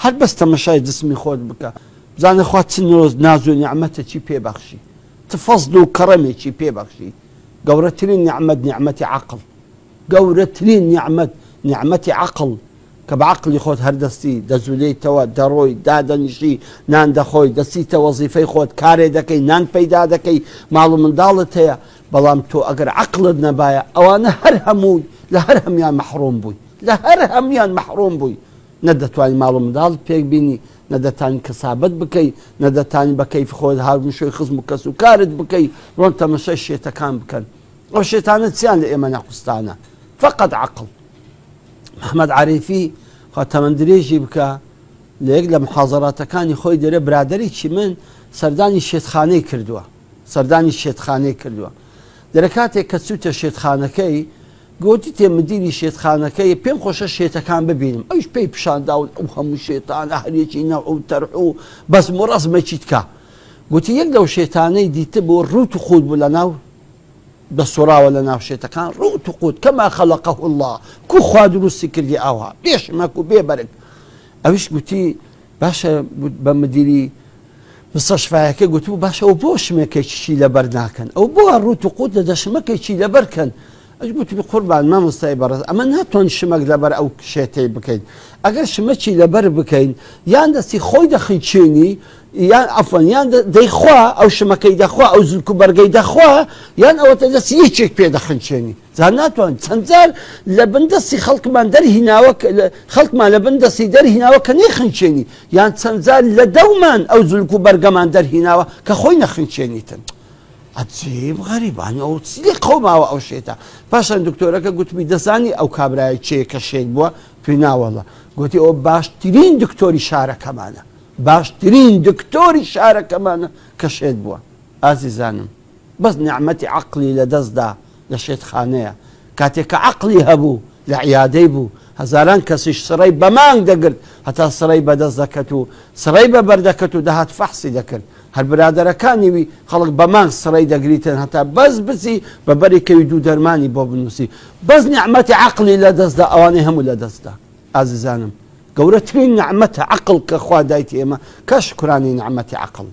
هەر بەس تەمەشای جسمی خۆت بکە بزانە خوا چ نۆز ناز و نیعمەتەکی پێ بەخشی چ فەزل و کەڕەمێکی پێ بەخشی گەورەترین نیعمەت نیعمەتی عەقڵ گەورەترین نیعمەت نیعمەتی عەقڵ کە بە عەقڵی خۆت هەر دەستی دەجولێیتەوە دەڕۆی دادەنیشی نان دەخۆی دەچیتە وەزیفەی خۆت کارێ دەکەی نان پەیدا دەکەی ماڵ و منداڵت هەیە بەڵام تۆ ئەگەر عەقڵت نەبایە ئەوانە هەر هەموو لە هەر هەموان مەحڕوم بووی لە هەر هەموان مەحڕوم بووی نە دەتوانی ماڵ و منداڵت پێک بینی نە دەتانی کەسابەت بکەی نە دەتانی بە کەیفی خۆت هاومشۆی خزم و کەس و کارت بکەی ڕۆن تەمەشای شێتەکان بکەن ئەو شێتانە چیان لە ئێمە نەقوستانە فقط عقل محمد عریفی خوا تەمەن درێژی بکە لە یەک لە محازەراتەکانی خۆی دەرێ برادەرێکی من سەردانی شێتخانەی کردووە سەردانی شێتخانەی کردووە دەرە کاتێک کە چووتە شێتخانەکەی گۆتی تێ مدیری شێتخانەکەی پێم خۆشە شێتەکان ببینم ئەوش پێی پیشانداون ئەو هەموو شێتانە هەرێکی نەوع و تەرح و بەزم و ڕەزمێکی تکا گوتی یەک لەو شێتانەی دیتبوو ڕووت و قووت بوو لەناو دەسوڕاوە لە ناو شێتەکان ڕووت و قووت کەما خەلەقه اللە کو خوا دروستی کردی ئاوها بێ شمەک و بێ بەرگ ئەویش گوتی باشە بە مدیری مستەشفایەکە گوتبوو باشە ئەو بۆ شمەکێکی لەبەر ناکەن ئەو بۆ ڕووت و قووت لە شمەکێکی لەبەر کەن ئەش گوتبی قوربان مامۆستای بەڕێز ئەمە ناتوان شمەک لەبەر ئەو شێتەی بکەین ئەگەر شمەکی لەبەر بکەین یان دەستی خۆی دەخنچێنی یان عەفوەن یان دەیخوا ئەو شمەکەی دەخوا ئەو زلک و بەرگەی دەخوا یان ئەوەتە دەستی یەکێک پێ دەخنچێنی جا ناتوان چەند جار لە بن دەستی خەڵکمان دەرهیناوە خەڵکمان لە بن دەستی دەرهیناوە کە نەیخنچێنی یان چەند جار لە دەومان ئەو زلک و بەرگەمان دەرهیناوە کە خۆی نەخنچێنیتن عجیب غەریبان ئەو چی لێ قەوماوە ئەو شێتە پاشان دکتۆرەکە گوتبی دەزانی ئەو کابرایە کێیە کە شێت بووە توی ناوەڵە گوتی ئەو باشترین دکتۆری شارەکەمانە باشترین دکتۆری شارەکەمانە کە شێت بووە ئازیزانم بەس نیعمەتی عەقڵی لەدەست دا لە شێتخانەیە کاتێک کە عەقڵی هەبوو لە عیادەی بوو هەزاران کەسیش سڕەی بە مانگ دەگرت هەتا سڕەی بەدەست دەکەت و سڕەی بە بەر دەکەت و دەهات فەحسی دەکرد هەر برادەرەکانی وی خەڵک بە مانگ سڕەی دەگریتن هەتا بەس بچی بە بەری کەوی دوو دەرمانی بۆ بنووسی بەس نیعمەتی عەقڵی لەدەست دا ئەوانەی هەموو لەدەست دا ئازیزانم گەورەترین نەعمەتە عەقڵ کە خوا دایتی ئێمە کە شوکرانی نەعمەتی عەقڵ.